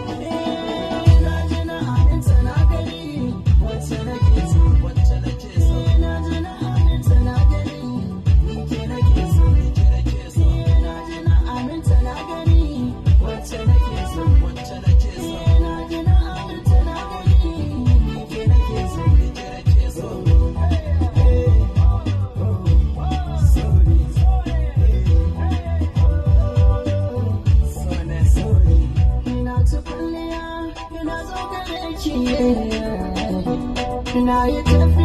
Na ji na aminta na gani wacce nake so, Wacce nake so. Na ji na aminta na gani ni ke nake so. Ni ke nake so. Na ji na aminta na gani wacce nake so. Wacce nake so. Na ji na aminta na gani ni ke nake so. Ni ke nake so. Sorry. So ne. Sorry. Ina ta kwalliya, ina zo gare ki. Ina yi tafiya.